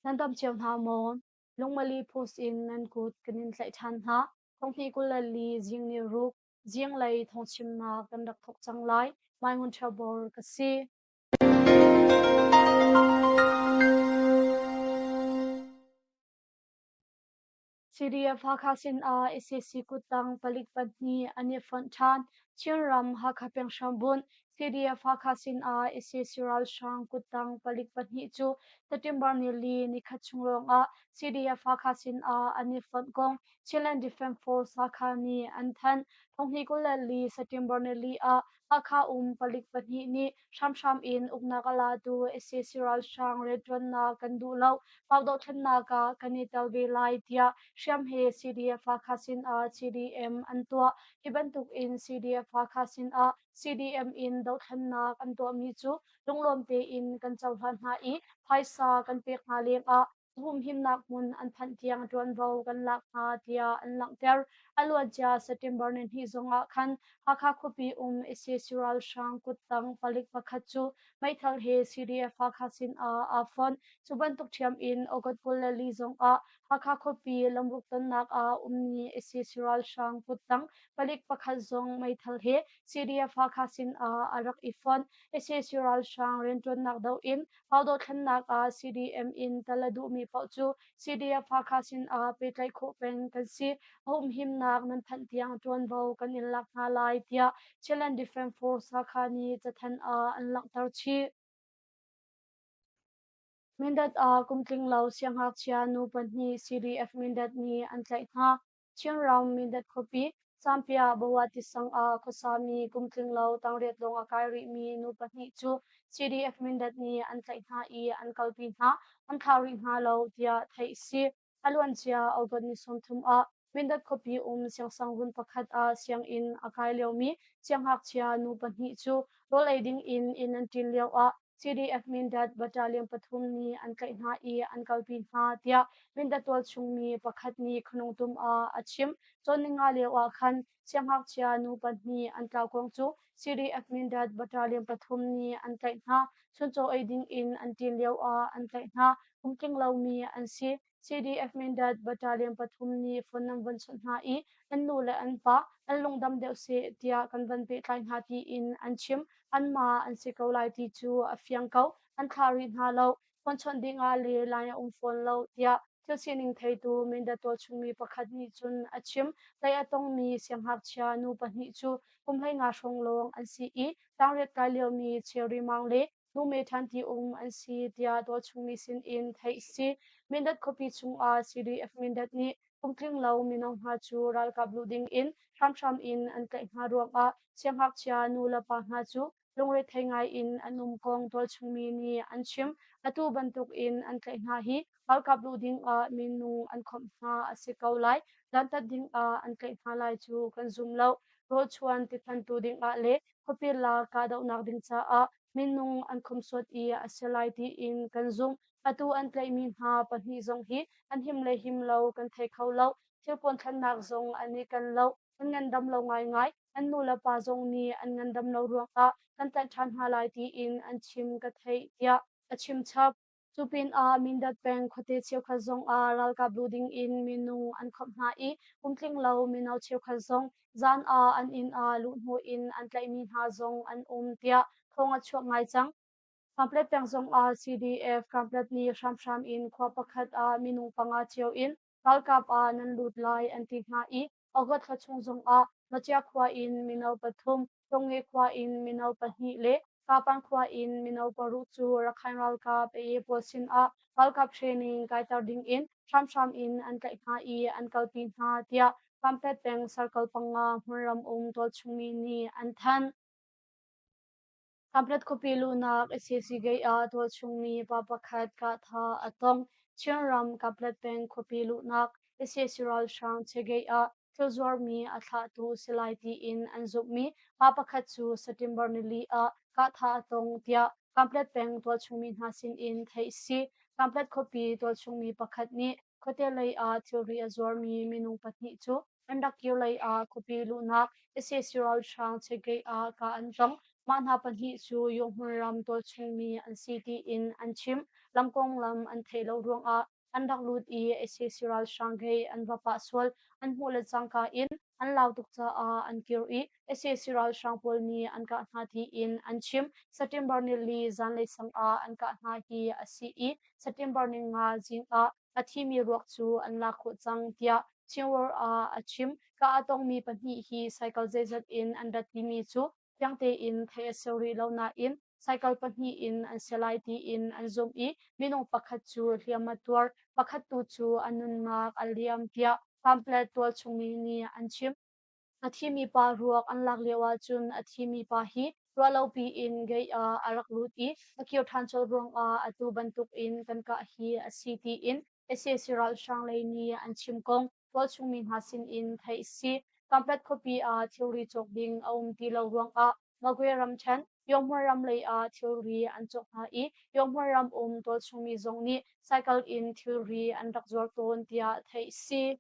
Nan dam cio hna maw? Lungmali post in nan kut kan in tlaih ṭhan hna. Thonghnih 24 zing ni ruk zinglei thawngchimnak kan rak thawk cang lai. Mai Ngun Ṭhio Bor ka si. CDF Hakha sinah sac kuttang palik pahnih an i fonh ṭhan. Chinram Hakha peng hrambunh CDF Hakha sinah sac ralhrang kuttang palik pahnih cu September nili nikhat chung lawngah CDF Hakha sinah an i fonh kong Chinland Defence Force Hakha nih an thanh. Thonghnih 24 September nili ah Hakha um palik pahnih nih hramhram in uknak a latu sac ralhrang rianṭuannak kan duh lo, Pau dohthlennak ah kan i tel ve lai tiah hriam he CDF Hakha sinah CDM an tuah. Hi bantuk in CDF Hakha sinah CDM in dohthlennak an tuahmi cu lunglawm tein kan cohlan hna i phaisa kan pek hna lengah humhimnak hmun an phanh tiang ṭuanvo kan lak hna tiah an langhter. A luancia September nihnih zongah khan Hakha khuapi um sac ralhrang kuttang palik pakhat cu meithal he CDF Hakha sinah aa fonh. Cu bantuk ṭhiam in August 24 zongah Hakha khuapi lamruk tonnak ah ummi sac ralhrang kuttang palik pakhat zong meithal he CDF Hakha sinah a rak i fonh. Sac ralhrang rianṭuannak doh in Pau dothlennak ah CDM in tal a duhmi paoh cu CDF Hakha sinah pehtlaih khawh peng kan si. A humhimnak nan phanh tiang ṭuanvo kan in lak hna lai tiah Chinland Defence Force Hakha nih cathanh ah an langhter chih. Mindat ah kum tling lo siangngakchia nu pahnih CDF Mindat nih an tlaih hna. Chinram Mindat khuapi Sampia Bawati sang ah khuasami kum tling lo tangriat lawng a kai rihmi nu pahnih cu CDF Mindat nih an tlaih hna i an kalpi hna, an thlah rih hna lo tiah theih a si. A luancia August ni 30 ah Mindat khuapi um siangsangrun pakhat ah sianginn a kai liomi siangngakchia nu pahnih cu rawl ei ding in inn an ṭin lioah CDF Mindat Battalion pathum nih an tlaih hna i an kalpi hna tiah Mindat tualchung mi pakhat nih Khanungtum ah a chim. Cawn ninga lio ah khan siangngakchia nu pahnih an tlau kong cu CDF Mindat Battalion pathum nih an tlaih hna. Chuncaw ei ding in an ṭin lio ah an tlaih hna. Kum tling lomi an si. CDF Mindat Battalion pathum nih phone nan von chawnh hna i an nu le an pa an lungdam deuh seh tiah kan van pehtlai hna tiin an chim. Anmah an si ko lai ti cu a fiang ko. An thlah rih hna lo. Phone chawnh ding ah le line a um fawn lo tiah thil sining theitu Mindat tualchungmi pakhat nih cun a chim. Tlaih a tongmi siangngakchia nu pahnih cu kum 15 hrawng lawng an si i tlangriat kai liomi Cherry Mang le Nume ṭhan ti um an si tiah tualchungmi sinin theih a si. Mindat khuapi chungah CDF Mindat nih kumtling lo mino hna cu ralkap luh dingin hramhram in an tlaih hna ruangah siangngakchia nu le pa hna cu lungrethei ngai in an um kong tualchungmi nih an chim. Atu bantukin an tlaih hna hi ralkap luh dingah minung an khawmh hna a si ko lai. Dantat dingah an tlaih hna lai cu kan zum lo. Rawlchuan tithantu dingah le khuapi lak kahdohnak ding caah minung an khomsuat i a si lai tiin kan zumh. Atu an tlaihmi hna pahnih zong hi an him le him lo kan thei kho lo. Thilpuan thlennak zong an i ken lo. An ngandam lo ngaingai. An nu le pa zong nih an ngandam lo ruangah kan tlaih ṭhan hna lai tiin an chim ka theih tiah a chim chap. Cu pinah Mindat peng khuate cheukhat zongah ralkap luh dingin minung an khawmh hna i pumtling lo mino cheukhat zong zan ah an inn ah luhhnawh in an tlaihmi hna zong an um tiah thawng a chuak ngai cang. Kanpetlet peng zongah CDF Kanpetlet nih hramhram in khua pakhat ah minung panga cio in ralkap ah nan lut lai an ti hna i August thla chung zongah Macia khua in mino pathum, Tonge khua in mino pahnih le Kapan khua in mino paruk cu Rakhine ralkap AA pawl sinah ralkap training kaiter dingin hramhram in an tlaih hna i an kalpi hna tiah Kanpetlet peng circle panga hmunram um tualchungmi nih an thanh. Kanpetlet khuapi luhnak sac gate ah tualchungmi pa pakhat kahthah a tong. Chinram Kanpetlet peng khuapi luhnak sac ralhrang gate ah thil zuarmi a thlahtu si lai tiin an zumhmi pa pakhat cu September nili ah kahthah a tong tiah Kanpetlet peng tualchungmi hna sinin theih a si. Kanpetlet khuapi tualchungmi pakhat nih khuate lei ah thilri a zuarmi minung pahnih cu an rak kir lei ah khuapi luhnak sac ralhrang check gate ah kah an tong. Mah hna pahnih cu Yonghmun ram tualchungmi an si tiin an chim. Lam konglam an theih lo ruangah an rak lut i sac ralhrang gate an va pah sual. An hmuh le cangka in an lau tuk caah an kir i sac ralhrang pawl nih an kah hna tiin an chim. September nili zanlei sang ah an kah hna hi a si i September ninga zing ah a thimi ruak cu an lak khawh cang tiah Chinworld ah a chim. Kah a tongmi pahnih hi cycle zeizat in an rat timi cu fiang tein theih a si rih lo nain cycle pahnih in an si lai tiin an zumh i minung pakhat cu hliam a tuar, pakhat tu cu a nunnak a liam tiah pamphlet tualchungmi nih an chim. A thimi pa ruak an lak lio ahcun a thimi pa hi ruahlopi in gate ah a rak lut i a kir ṭhan colh ruangah atu bantukin kan kah hi a si tiin sac ralhrang lei nih an chim kong tualchungmi hna sinin theih a si. Kanpet khuapi ah thilri cawk ding a um ti lo ruangah Magwe ramṭhen, Yonghmon ram lei ah thilri an cawk hna i Yonghmon ram um tualchungmi zong nih cycle in thilri an rak zuar tawn tiah theih a si.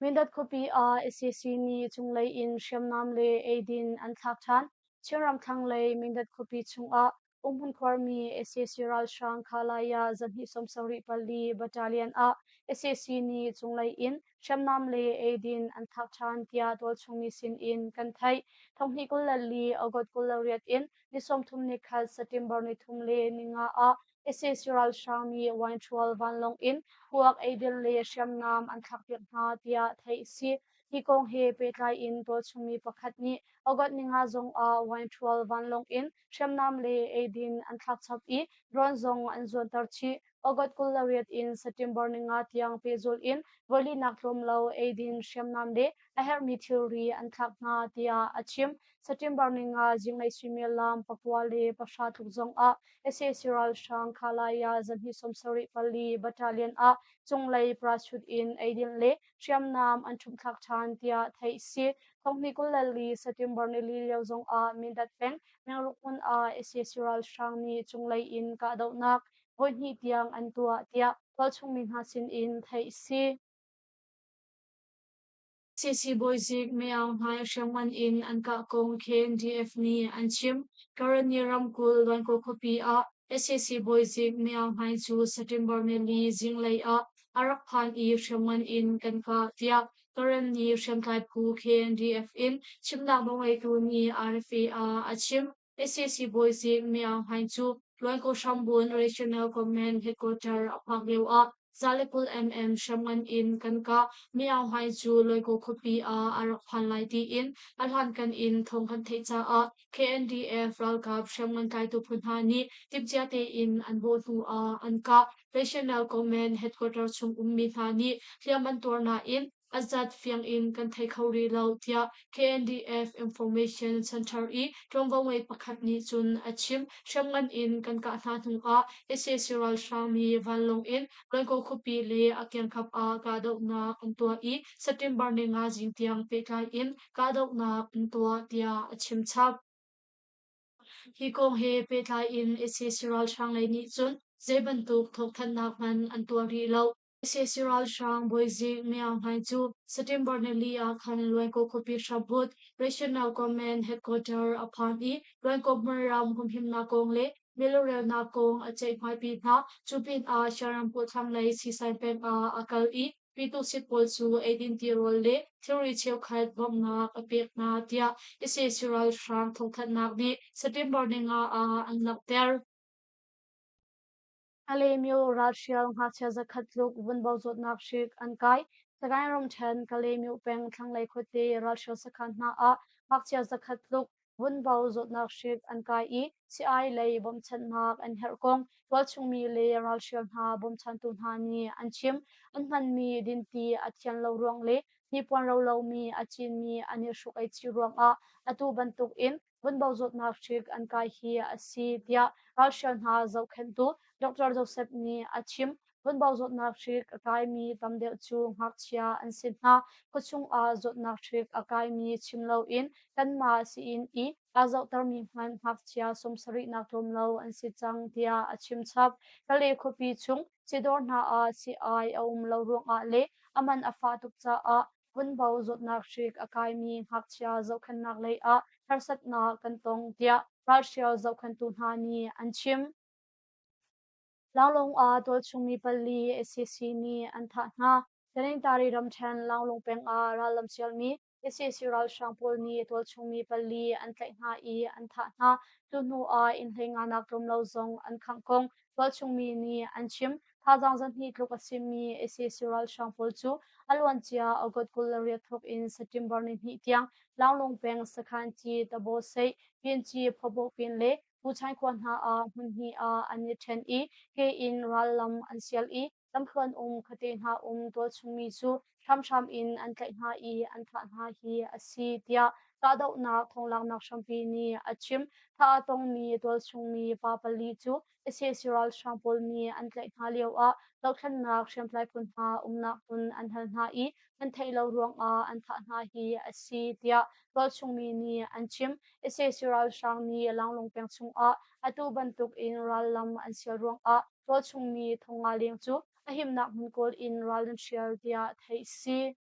Mindat khuapi ah sac nih cunglei in hriamnam le eidin an thlak ṭhan. Chinram thlanglei Mindat khuapi chungah umhmun khuarmi sac ralhrang Khalaya zahnih 74 Battalion ah sac nih cunglei in hriamnam le eidin an thlak ṭhan tiah tualchungmi sinin kan theih. Thonghnih 24 August 28 in ni 31 September nithum le ninga ah sac ralhrang nih Wainṭhual vanlawng in kuak eidin le hriamnam an thlakpiak hna tiah theih a si. Hi kong he pehtlai in tualchungmi pakhat nih August ninga zong ah Wainṭhual vanlawng in hriamnam le eidin an thlak chap i drone zong an zuanter chih. August 28 in September ninga tiang pehzulh in voilinak tlawm lo eidin hriamnam le a herhmi thilri an thlak hna tiah a chim. September ninga zinglei suimilam 9:10 tluk zongah sac ralhrang Khalaya zahnih 74 Battalion ah cunglei parachute in eidin le hriamnam an ṭhumhthlak ṭhan tiah theih a si. Thonghnih 24 September nili lio zongah Mindat peng Mengruk hmun ah sac ralhrang nih cunglei in kahdohnak voihnih tiang an tuah tiah tualchung mi hna sinin theih a si. CC bawizik Maung Hlaing hriamngan in an kah kong KNDF nih an chim. Karenni ramkulh Luankaw khuapi ah sac bawizik Maung Hlaing cu September nili zinglei ah a rak phan i hriamngan in kan kah tiah Karenni hriamtlai phu KNDF in chimnak nawlngeitu nih RFA ah a chim. Sac bawizik Maung Hlaing cu Luankaw hrambun Regional Command Headquarter a phak lio ah 120 mm hriamngan in kan kah. Maung Hlaing cu Luankaw khuapi ah a rak phan lai tiin a hlankan in thawng kan theih caah KNDF ralkap hriamngan tlaitu phu hna nih timhcia tein an bawh hnu ah an kah. Regional Command Headquarter chung ummi hna nih hliam an tuar nain A zat fiang in kan thei kho rih lo, tiah KNDF Information Center i ṭuanvo ngei pakhat nih cun a chim. Hriamngan in kan kah hna hnu ah sac ralhrang nih vanlawng in Loikaw khuapi le a kiangkap ah kahdohnak an tuah i September 5 zing tiang pehtlai in kahdohnak an tuah, tiah a chim chap. Hi kong he pehtlai in sac ralhrang lei nih cun zei bantuk thawngthanhnak hmanh an tuah rih lo. Sac ralhrang bawizik Maung Hlaing cu September nili ah khan Luaikaw khuapi hrambunh Regional Command Headquarter a phan i Luaikaw hmunram humhimnak kong le milurelnak kong a ceihmaipi hna. Cu pinah Shan ramkulh thlanglei Sisai peng ah a kal i Pyituhsit pawl cu eidin tirawl le thilri cheukhat bawmhnak a pek hna tiah sac ralhrang thawngthanhnak nih September 5 ah an langhter. Kalaymyo ralhrial ngakchia zakhat tluk vunbo zawtnak hrik an kai. Sagaing ramṭhen Kalaymyo peng thlanglei khuate ralhrial sakhan hna ah ngakchia zakhat tluk vunbo zawtnak hrik an kai i sii-ai lei bawmchanhnak an herh kong tualchungmi le ralhrial hna bawmchantu hna nih an chim. An hmanmi dinti a thian lo ruang le hnipuan ro lomi a cinmi an i hruk-ei chih ruangah atu bantuk in vunbo zawtnak hrik an kai hi a si tiah ralhrial hna zohkhenhtu Dr. Joseph nih a chim. Vunbo zawtnak hrik a kaimi tam deuh cu ngakchia an si hna. Khuachung ah zawtnak hrik a kaimi chim loin kanmah sii-inn i aa zohtermi hmanh ngakchia 70 nak tlawm lo an si cang tiah a chim chap. Kale khuapi chung sidawr hna ah sii-ai a um lo ruangah le a man a fah tuk caah vunbo zawtnak hrik a kaimi ngakchia zohkhenhnak lei ah harsatnak kan tong tiah ralhrial zohkhenhtu hna nih an chim. Lailawng ah tualchungmi pali sac nih an thah hna. Tanintari ramṭhen Lailawng peng ah rallam sialmi sac ralhrang pawl nih tualchungmi pali an tlaih hna i an thah hna. Cu hnu ah inn hleinganak tlawm lo zong an khangh kong tualchungmi nih an chim. Thazaang zahnih tluk a simi sac ralhrang pawl cu a luancia August 28 thawk in September nihnih tiang Lailawng peng sakhan ci Tabaw-seih, Pinci, Phawbawhpin le Puchai khua hna ah hmun hnih ah an i ṭhen i ke in rallam an sial i lamthluan um khuate hna um tualchungmi cu hramhram in an tlaih hna i an thah hna hi a si tiah kahdohnak thawnglaknak hrampi nih a chim. Thah a tongmi tualchungmi pa pali cu sac ralhrang pawl nih an tlaih hna lioah dohthlennak hriamtlai phu hna umnak hmun an hal hna i an theih lo ruangah an thah hna hi a si tiah tualchungmi nih an chim. Sac ralhrang nih Langlung peng chungah atu bantuk in rallam an sial ruangah tualchungmi thongnga leng cu a himnak hmun kawl in ral an hrial tiah theih a si.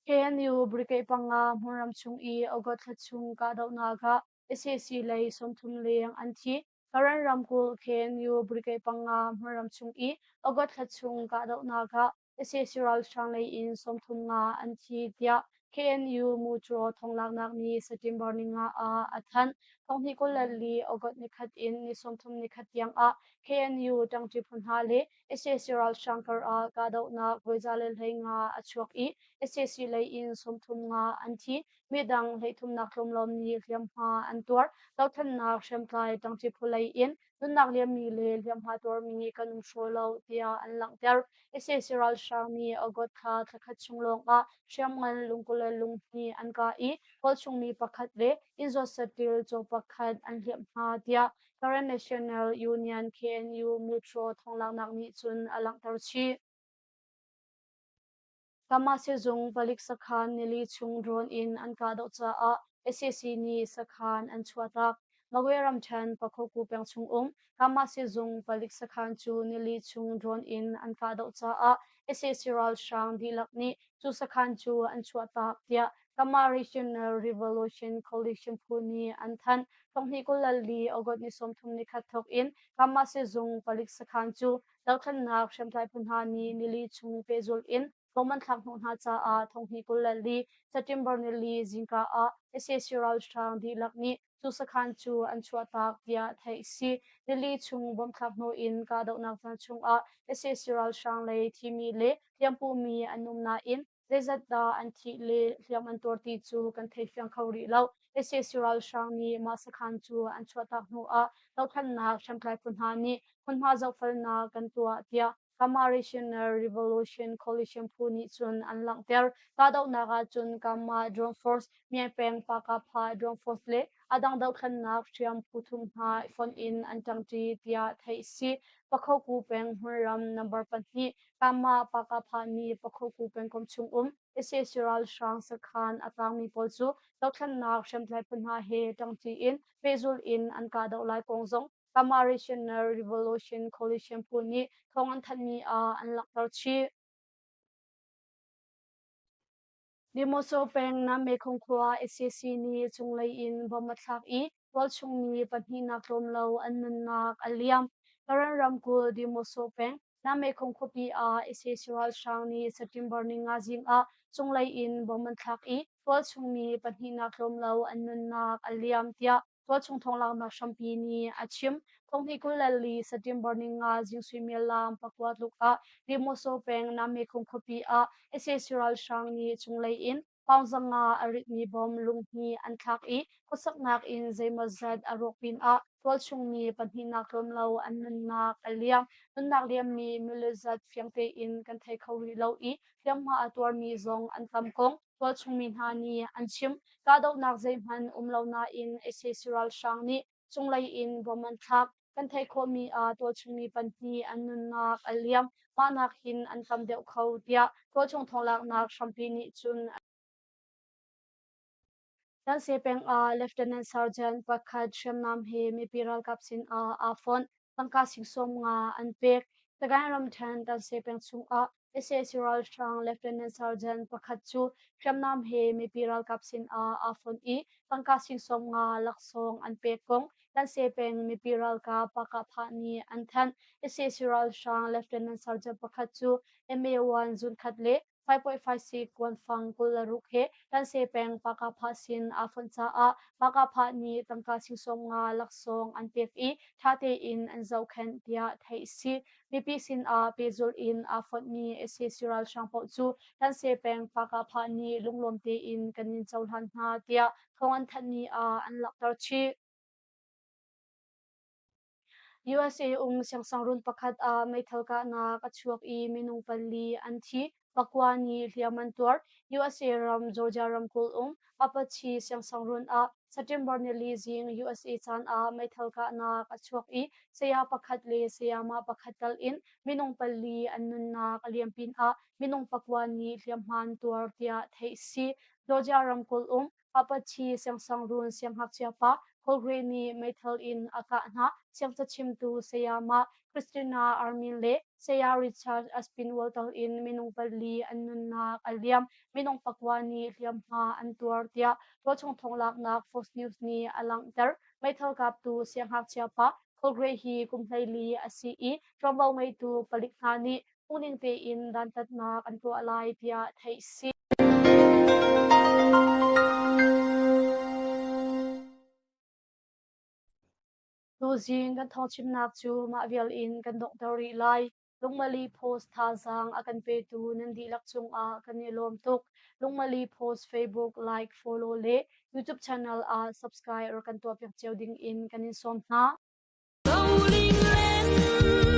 KNU Brigade panga hmunram chung i August thla chung kahdohnak ah sac lei 30 leng an thi. Karen ramkulh KNU Brigade panga hmunram chung i August thla chung kahdohnak ah sac ralhrang lei in 35 an thi tiah KNU Mutraw thonglaknak nih September ninga ah a thanh. Thonghnih 24 August nikhat in ni 31 tiang ah KNU ṭangṭi phu hna le sac ralhrang kar ah kahdohnak voiza le 15 a chuak i sac lei in 35 an thi. Midang hleithumnak tlawmlawm nih hliamhma an tuar. Dothlennak hriamtlai ṭangṭi phu lei in nunnak liammi le hliamhma tuarmi kan um hraw lo tiah an langhter. Sac ralhrang nih August thla thlakhat chung lawngah hriamngan lungkul le lunghnih an kah i kawlchungmi pakhat le innzuat saṭil caw pakhat an hliamh hna tiah Karen National Union KNU Metro thawnglaknak nih cun a langhter chih. Kama sizung palik sakhan nili chung drone in an kahdoh caah sac nih sakhan an chuahtak. Magwe ramṭhen Pakhoku peng chungum Kama sizung palik sakhan cu nili chung drone in an kahdoh caah sac ralhrang dihlak nih cu sakhan cu an chuahtak tiah Kama Regional Revolution Coalition phu nih an thanh. Thonghnih 24 August ni 31 thawk in Kama sizung palik sakhan cu Dothlennak hriamtlai phu hna nih nili chung pehzulh in bom an thlak hnawh hna caah thonghnih 24 September nili zingka ah sac ralhrang dihlak nih cu sakhan cu an chuahtak tiah theih a si. Nili chung bom thlak hnawh in kahdohnak caan chungah sac ralhrang lei thimi le hliampumi an um nain zeizat dah an thih le hliam an tuar ti cu kan thei fiang kho rih lo. Sac ralhrang nih mah sakhan cu an chuahtak hnu ah dohthlennak hriamtlai phu hna nih hmunhma zohfelnak kan tuah tiah Kama Regional Revolution Coalition phu nih cun an langhter. Kahdohnak ah cun Kama Drone Force, Myaing peng Pakapha Drone Force le a dang dohthlennak hriam phu thum hna fonh in an ṭangṭi tiah theih a si. Pakhoku peng hmunram number pahnih Kanmah Pakapha nih Pakhoku pengkomh chungum sac ralhrang sakhan a tlangmi pawl cu dothlennak hriamtlai phu hna he ṭangṭi in pehzulh in an kahdoh lai kong zong Kama Regional Revolution Coalition phu nih thawng an thanhmi ah an langhter chih. Demoso peng Nammekhung khua sac nih cunglei in bomb a thlak i tualchungmi pahnihnak tlawm lo an nunnak a liam. Karen ramkulh Demoso peng Nammekhung khuapi ah sac ralhrang nih September ninga zing ah cunglei in bomb an thlak i tualchungmi pahnihnak tlawm lo an nunnak a liam tiah tualchung thawnglaknak hrampi nih a chim. Thonghnih 24 September ninga zing suimilam pakua tluk ah Demoso peng Nammekhung khuapi ah sac ralhrang nih cunglei in paung zanga a ritmi bom lunghnih an thlak i khuasaknak in zeimawzat a rawk pinah tualchungmi pahnihnak tlawm lo an nunnak a liam. Nunnak liammi milizat fiang tein kan thei kho rih lo i hliamhma a tuarmi zong an tam kong tualchungmi hna nih an chim. Kahdohnak zeihmanh um lo nain sac ralhrang nih cunglei in bom an thlak. Kan theih khawhmi ah tualchungmi pahnih an nunnak a liam. Mahnak hin an tam deuh kho tiah tualchung thawnglaknak hrampi nih cun Tanse peng ah Lieutenant Sergeant pakhat hriamnam he mipi ralkap sin ah aa fonh. Tangka sing 50 an pek. Sagaing ramṭhen Tanse peng chungah. Sac ralhrang Lieutenant Sergeant pakhat cu hriamnam he mipi ralkap sinah aa fonh i tangka sing 50 laksawng an pek kong Tanse peng mipi ralkap Pakahphah nih an thanh. Sac ralhrang Lieutenant Sergeant pakhat cu MA1 zunkhat le 5.56 kuanfang 26 he Tanse peng Pakahphah sin aa fonh caah Pakahphah nih tangka sing 50 laksawng an pek i ṭha tein an zohkhenh tiah theih a si. Mipi sinah pehzulh in aa fonhmi sac ralhrang paoh cu Tanse peng Pakahphah nih lunglawm tein kan in cohlan hna tiah thawng an thanhmi ah an langhter chih. USA um siangsangrun pakhat ah meithal kahnak a chuak i minung pali an thi. Pakua nih hliam an tuar. USA ram Georgia ramkulh um Apache siangsangrun ah September nili zing USA caan ah meithal kahnak a chuak i saya pakhat le sayamah pakhat tal in minung pali an nunnak a liam pinah minung pakua nih hliamhma an tuar tiah theih a si. Georgia ramkulh um Apache siangsangrun siangngakchia pa Paul Gray nih meithal in a kah hna. Siangcachimtu sayamah Christina Armin le saya Richard Aspinwall tal in minung pali an nunnak a liam. Minung pakua nih hliamhma an tuar tiah tualchung thonglaknak Fox News nih a langhter. Meithal kaptu siangngakchia pa Paul Gray hi kum 14 a si i ṭuanvo ngeitu palik hna nih phungning tein dantatnak an tuah lai tiah theih a si. Tuzing kan thawngchimnak cu mah vial in kan donghter rih lai. Lungmali Post thazaang a kan petu nan dihlak cungah kan i lawm tuk. Lungmali Post Facebook like, follow le YouTube channel ah subscribe rak kan tuahpiak cio ding in kan in sawm hna. Rolling land.